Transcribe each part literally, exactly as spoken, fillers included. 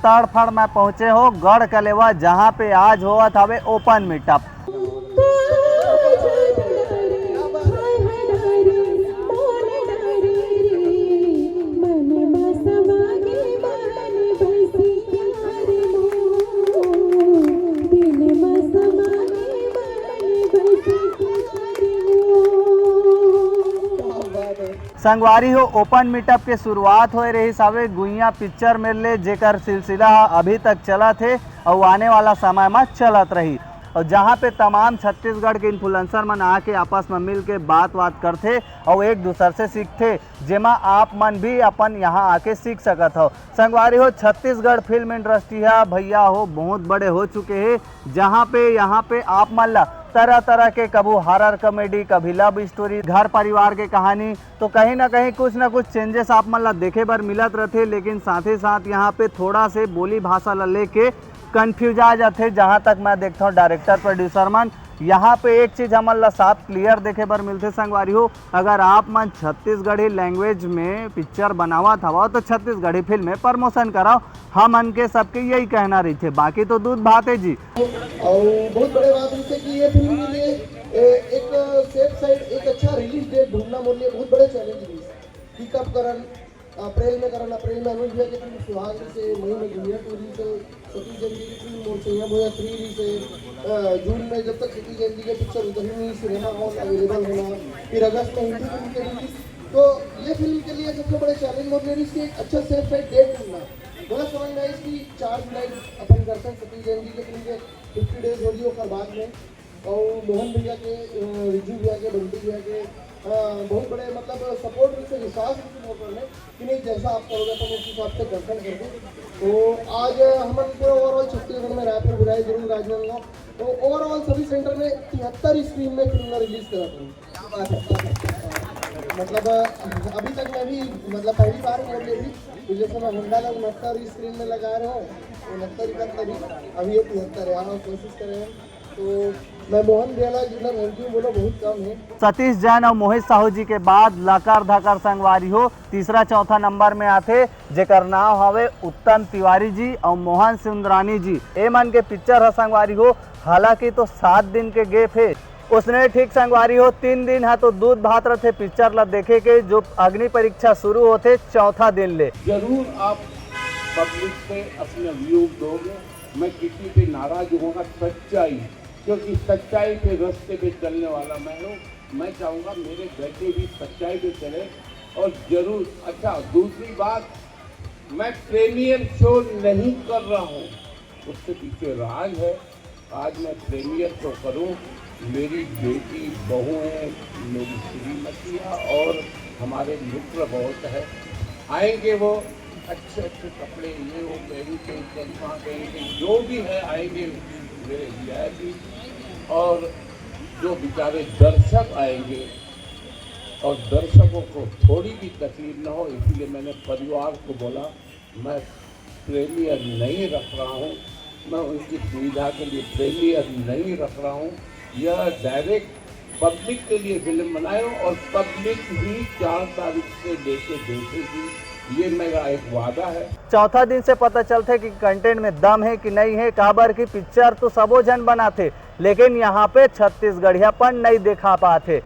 तड़फड़ मैं पहुंचे हो गढ़ कलेवा, जहां पे आज होवत हवे ओपन मीटअप। संगवारी हो, ओपन मीटअप के शुरुआत होए रहिस हवे गुइया पिक्चर में ले, जेकर सिलसिला ह अभी तक चलत हे अउ आने वाला समय म चलत रही, अउ जहां पे तमाम छत्तीसगढ़ के इन्फ्लुएंसर मन आके आपस म मिल के बात-वात करथे अउ एक दूसर से सीखथे, जेमा आप मन भी अपन यहां आके सीख सकत हव। संगवारी हो, छत्तीसगढ़ फिल्म इंडस्ट्री ह भैया हो बहुत बड़े हो चुके हे, जहां पे यहां पे आप मन ला तरह-तरह के कभू हॉरर कॉमेडी, कभी लव स्टोरी, घर परिवार के कहानी, तो कहीं ना कहीं कुछ ना कुछ चेंजेस आप मन ला देखे बर मिलत रथे, लेकिन साथ ही साथ यहाँ पे थोड़ा से बोली भाषा ला लेके कंफ्यूज आ जाथे। जहाँ तक मैं देखता हूँ डायरेक्टर प्रोड्यूसर मन, यहाँ पे एक चीज हमन ला साफ क्लियर देखे बर मिलथे संगवारी हो, अगर आप मन छत्तीसगढ़ी लैंग्वेज में पिक्चर बनावत हवा तो छत्तीसगढ़ी फिल्म में प्रमोशन कराओ, हमन के सबके यही कहना रहिथे, बाकी तो दूध भात है जी। और बहुत बड़े बात रहिथे कि ये फिल्म के लिए ए, एक सेफ साइड, एक अच्छा रिलीज डेट ढूंढना मोर लिए बहुत बड़े चैलेंज रहिस। कि कब करन, अप्रैल में करन, अप्रैल में अनुज भैया के फिल्म सुहाग से, मई में गुड़िया टू से, सतीश जैन जी की फिल्म मोर सैया मोया थ्री से, अ, जून में जब तक सतीश जैन जी के पिक्चर उतरी नहीं, सिनेमा हॉल अवेलेबल होना, फिर अगस्त में हिंदी फिल्म के रिलीज। तो ये फिल्म के लिए सबसे बड़े चैलेंज मोर लिए रहिस कि एक अच्छा सेफ साइड डेट ढूंढना। गलत समझ में इसकी चार जुलाई अपन करते हैं सतीश जैन जी के फिल्म के फिफ्टी डेज होगी, ओकर बाद में और मोहन भैया के, अ, रिजू भैया के, बंटी भैया के, अ, बहुत बड़े मतलब सपोर्ट से, विश्वास से मोर पर है कि नहीं, जैसा आप करोगे अपन उस हिसाब से दर्शन करके। तो आज हमन पूरा ओवरऑल छत्तीसगढ़ में रायपुर, भिलाई, दुर्ग, राजनांदगांव, तो ओवरऑल सभी सेंटर में तिहत्तर स्क्रीन में फिल्म रिलीज करा था। क्या बात है। मतलब अभी तक मैं भी मतलब पहली बार हूँ मेरे लिए भी, तो जैसे मैं होंडा ला उनहत्तर स्क्रीन में लगा रहा हूँ, उनहत्तर इकहत्तर ही, अभी ये तिहत्तर है। हाँ, कोशिश करें। तो मैं मोहन भैया ला जितना थैंक यू बोलो बहुत कम है। सतीश जैन और मोहित साहू जी के बाद लकर धकर संगवारी हो तीसरा चौथा नंबर में आथे, जेकर नाव हवे उत्तम तिवारी जी और मोहन सुंदरानी जी। ए मन के पिक्चर ह संगवारी हो, हालांकि तो सात दिन के गैप हे, उसने ठीक संगवारी हो तीन दिन ह तो दूध भात रथे पिक्चर ला देखे के, जो अग्नि परीक्षा शुरू होथे चौथा दिन ले। जरूर आप पब्लिक से अपने व्यूज दोगे। मैं किसी पे नाराज हूँगा, सच्चाई, क्योंकि सच्चाई के रास्ते पे चलने वाला मैं हूँ। मैं चाहूँगा मेरे बेटे भी सच्चाई पे चले और जरूर। अच्छा, दूसरी बात, मैं प्रीमियर शो नहीं कर रहा हूँ, उसके पीछे राज है। आज मैं प्रीमियर शो करूँ, मेरी बेटी, बहू है, मेरी श्रीमती है और हमारे मित्र बहुत है, आएंगे वो, अच्छे अच्छे कपड़े, ये वो पहन के, चश्मा पहन के, जो भी है आएंगे मेरे वीआईपी। और जो बेचारे दर्शक आएंगे और दर्शकों को थोड़ी भी तकलीफ ना हो, इसीलिए मैंने परिवार को बोला, मैं प्रीमियर नहीं रख रहा हूँ, मैं उनकी सुविधा के लिए प्रीमियर नहीं रख रहा हूँ। यह डायरेक्ट पब्लिक के लिए फिल्म बनाए और पब्लिक ही चार तारीख से लेके देखेगी, ये मेरा एक वादा है। चौथा दिन से पता चलथे कि कंटेंट में दम है कि नहीं है, काबर कि पिक्चर तो सबो झन बनाथे, लेकिन यहाँ पे छत्तीसगढ़ियापन नहीं दिखा पाथे।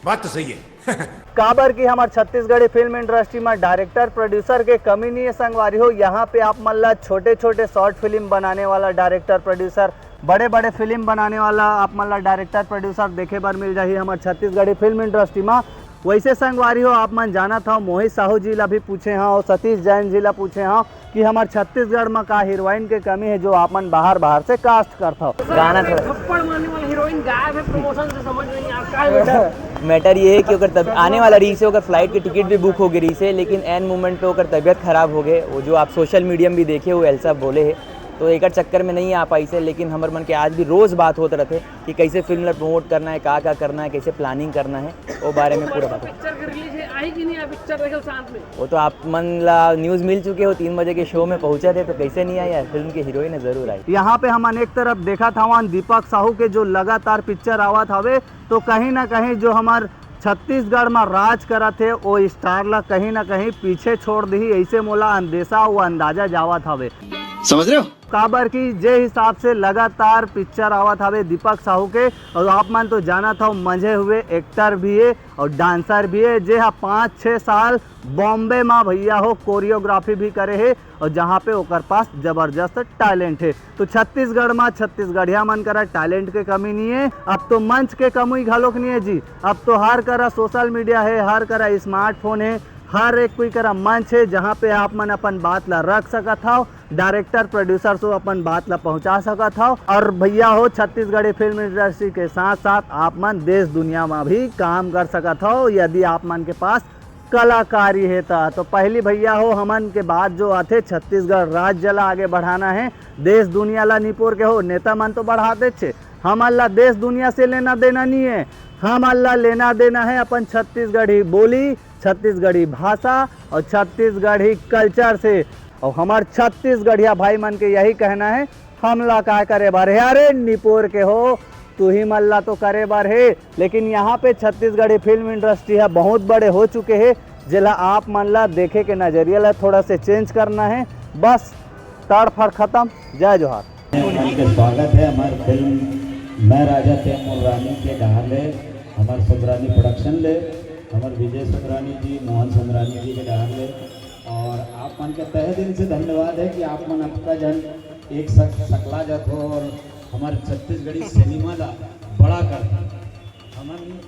बात तो सही है। काबर कि हमर छत्तीसगढ़ी फिल्म इंडस्ट्री में डायरेक्टर प्रोड्यूसर के कमी नहीं है संगवारी हो। यहाँ पे आप मन ला छोटे छोटे शॉर्ट फिल्म बनाने वाला डायरेक्टर प्रोड्यूसर, बड़े बड़े फिल्म बनाने वाला आप मन ला डायरेक्टर प्रोड्यूसर देखे बर मिल जाही हमर छत्तीसगढ़ी फिल्म इंडस्ट्री में। वैसे संगवारी हो, आप मन जानत हव, मोहित साहू जी ला भी पूछे हव और सतीश जैन जी ला पूछे हव कि हमर छत्तीसगढ़ में का हीरोइन के कमी है जो आप मन बाहर बाहर से कास्ट करत हव। गाना थोड़ा थप्पड़ मारने वाला हीरोइन गायब है प्रमोशन से, समझ में नहीं आ रहा है बेटा। मैटर ये है कि ओकर तब आने वाला रही से, ओकर फ्लाइट की टिकट भी बुक हो गई रही से, लेकिन एन मोमेंट पे ओकर तबीयत खराब हो गए। वो जो आप सोशल मीडिया में भी देखे, वो एल्सा बोले है, तो एकर चक्कर में नहीं आ पाई से। लेकिन हमर मन के आज भी रोज बात होत रहते कि कैसे फिल्म ला प्रमोट करना है, का का करना है, कैसे प्लानिंग करना है, वो बारे में पूरा बात। पिक्चर के रिलीज है, आई कि नहीं आई पिक्चर देखे साथ में? वो तो आप मन ला न्यूज मिल चुके हो, तीन बजे के शो में पहुंचा थे, तो कैसे नहीं आई यार, फिल्म के हीरोइन जरूर आई। यहाँ पे हमन एक तरफ देखत हवन दीपक साहू के जो लगातार पिक्चर आवत हवे, तो कहीं ना कहीं जो हमर छत्तीसगढ़ में राज करत हे, वो स्टार ला कहीं ना कहीं पीछे छोड़ दिही, ऐसे मोला अंदेशा व अंदाजा जावत हवे। समझ रहे हो? काबर कि जे हिसाब से लगातार पिक्चर आवत हवे दीपक साहू के, और आप मन तो जानत हव, मंझे हुए एक्टर भी है और डांसर भी है, जे हा पाँच छः साल बॉम्बे मा, भैया हो, कोरियोग्राफी भी करे है, और जहाँ पे ओकर पास जबरदस्त टैलेंट है। तो छत्तीसगढ़ मा छत्तीसगढ़िया मन करा टैलेंट के कमी नहीं है, अब तो मंच के कमी घलोक नहीं है जी। अब तो हर करा सोशल मीडिया है, हर करा स्मार्टफोन है, हर एक कोई करा मंच है, जहाँ पे आप मन अपन बात ला रख सकत हव, डायरेक्टर प्रोड्यूसर से अपन बात ला पहुँचा सकत हव। और भैया हो, छत्तीसगढ़ी फिल्म इंडस्ट्री के साथ साथ आप मन देश दुनिया मा भी काम कर सकत हव, यदि आप मन के पास कलाकारी हे त। तो पहली भैया हो, हमन के बात जो आथे, छत्तीसगढ़ राज्य ला आगे बढ़ाना है, देश दुनिया ला निपोर के हो, नेता मन तो बढ़ा देथे, हमन ला देश दुनिया से लेना देना नहीं है। हमन ला लेना देना है अपन छत्तीसगढ़ी बोली, छत्तीसगढ़ी भाषा और छत्तीसगढ़ी कल्चर से। और हमार छत्तीसगढ़िया भाई मन के यही कहना है, हमला का करे बर हे? अरे निपोर के हो, तुही मन ला तो करे बर हे, लेकिन यहाँ पे छत्तीसगढ़ी फिल्म इंडस्ट्री है बहुत बड़े हो चुके हैं, जेला आप मन ला देखे के नजरिया ला थोड़ा से चेंज करना है। बस, तड़फड़ खत्म। जय जोहार। मन के स्वागत है हमार फिल्म मैं राजा ते मोर रानी के डहार ले, हमार सुंदरानी प्रोडक्शन ले, हमार विजय सुंदरानी जी, मोहन सुंदरानी जी के डहार ले। और आप मन के तहे दिल से धन्यवाद है कि आप मन अतका जन एक सक-, सकला जात हो और हमार छत्तीसगढ़ी सिनेमा ला बड़ा कर दो। हमन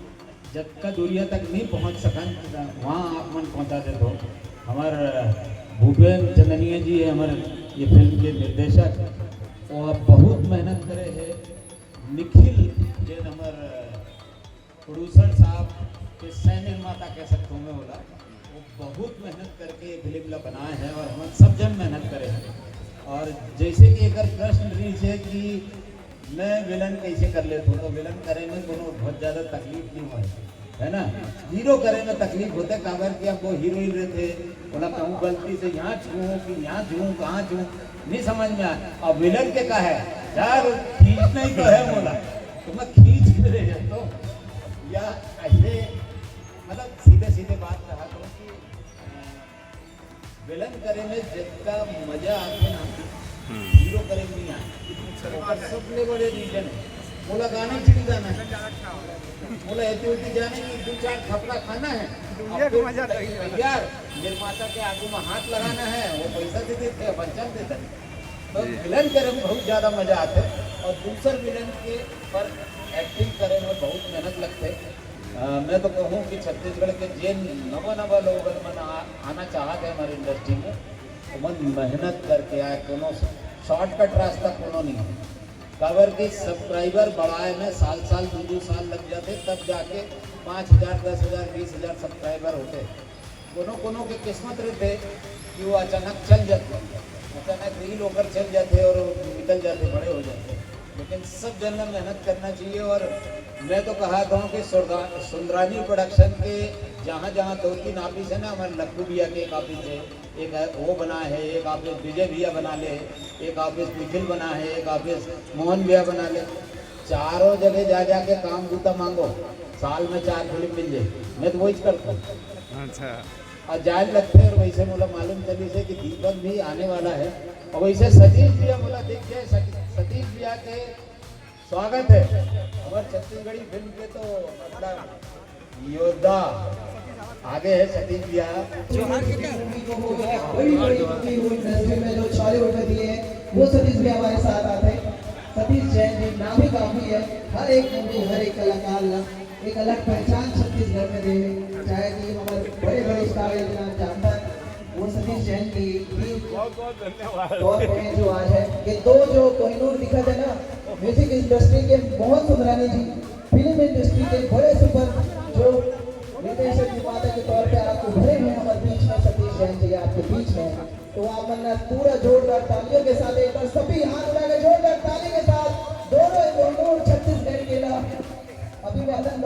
जतका दूरिया तक नहीं पहुंच सकन, वहाँ आप मन पहुंचा देत हो। हमार भूपेन चंदनिया जी है, हमार ये फिल्म के निर्देशक, वो बहुत मेहनत करे है। निखिल जैन हमार प्रोड्यूसर साहब के सह निर्माता कह सकता हूँ मैं, बोला, वो बहुत मेहनत करके ये फिल्म ला बनाए हैं और हम सब जन मेहनत करे हैं। और जैसे कि एक प्रश्न रही है कि मैं विलन कैसे कर लेता हूँ, तो विलन करे में कोनो बहुत ज्यादा तकलीफ नहीं होय, है ना? हीरो करे में तकलीफ होते, काबर कि अब वो हीरोइन रहते, बोला कहूँ गलती से यहाँ छूँ कि यहाँ छूँ, कहाँ छूँ, नहीं समझ में आए। और विलन के का है, यार खींचना ही तो है, बोला तो मैं खींच के ले जाता हूँ। या ऐसे मतलब सीधे सीधे बात कहा तो कि अ, विलन करे में जितना मजा आते ना, हीरो करे में नहीं आते। ओकर सबले बड़े रीजन है, बोला गाना ही छिड़ी जाना है, बोला एती उती जाने की दो चार थपड़ा खाना है, दुनिया को मजा लगेगा। यार निर्माता के आगू में हाथ लगाना है, वो पैसा दे देते हैं, अपन चल देते हैं। तो विलन करे में बहुत ज्यादा मजा आते है। और दूसर विलन के पर एक्टिंग करे में बहुत मेहनत लगते है। अ, मैं तो कहूँ कि छत्तीसगढ़ के जे नवा नवा लोग मन आ, आना चाहते हैं हमारे इंडस्ट्री में, तो मन मेहनत करके आए, कोनो शॉर्टकट रास्ता कोनो नहीं है। काबर कि सब्सक्राइबर बढ़ाए में साल साल दो दो साल लग जाते, तब जाके पाँच हजार, दस हजार, बीस हजार सब्सक्राइबर होते। कोनो कोनो के किस्मत रहते कि वो अचानक चल जाते, अचानक रील होकर चल जाते और निकल जाते, बड़े हो जाते। लेकिन सब जन ला मेहनत करना चाहिए। और मैं तो कहा था कि सुंदरा-, सुंदरानी प्रोडक्शन के जहाँ जहाँ दो तीन ऑफिस है ना, हमारे लक्कू भैया के एक ऑफिस है, एक है वो बना है, एक ऑफिस विजय भैया बना ले, एक ऑफिस निखिल बना है, एक ऑफिस मोहन भैया बना ले। चारों जगह जा जाके काम बूता मांगो, साल में चार फिल्म मिल जाए। मैं तो वही करता हूँ। अच्छा। और जाए लगते हैं। और वैसे बोला मालूम चली से कि दीपक भी आने वाला है। और वैसे सतीश भैया बोला, देख के सती-, सतीश भैया के स्वागत है। हमारे छत्तीसगढ़ी फिल्म के तो मतलब योद्धा आगे है सतीश भैया। मूवी को हो गया, बड़ी बड़ी मूवी हो इंडस्ट्री में जो छाले उठा दिए हैं, वो सतीश भी हमारे साथ आते हैं। सतीश जैन जी नाम ही काफी है, हर एक मूवी, हर एक कलाकार ला एक अलग पहचान छत्तीसगढ़ में दे, चाहे कि हमारे बड़े बड़े स्टार इतना जानता है, वो सतीश जैन की ही तौर पे जो आज है, ये दो जो कोहिनूर दिखा थे ना म्यूजिक इंडस्ट्री के, मोहन सुंदरानी जी, फिल्म इंडस्ट्री के बड़े सुपर जो निर्देशक निर्माता के तौर पे आप उभरे हैं हमारे बीच में, सतीश जैन जी आपके बीच में, तो आप मन पूरा जोरदार तालियों के साथ एक बार सभी हाथ उठा के जोरदार ताली के साथ दोनों कोहिनूर छत्तीसगढ़ के लिए अभिवादन।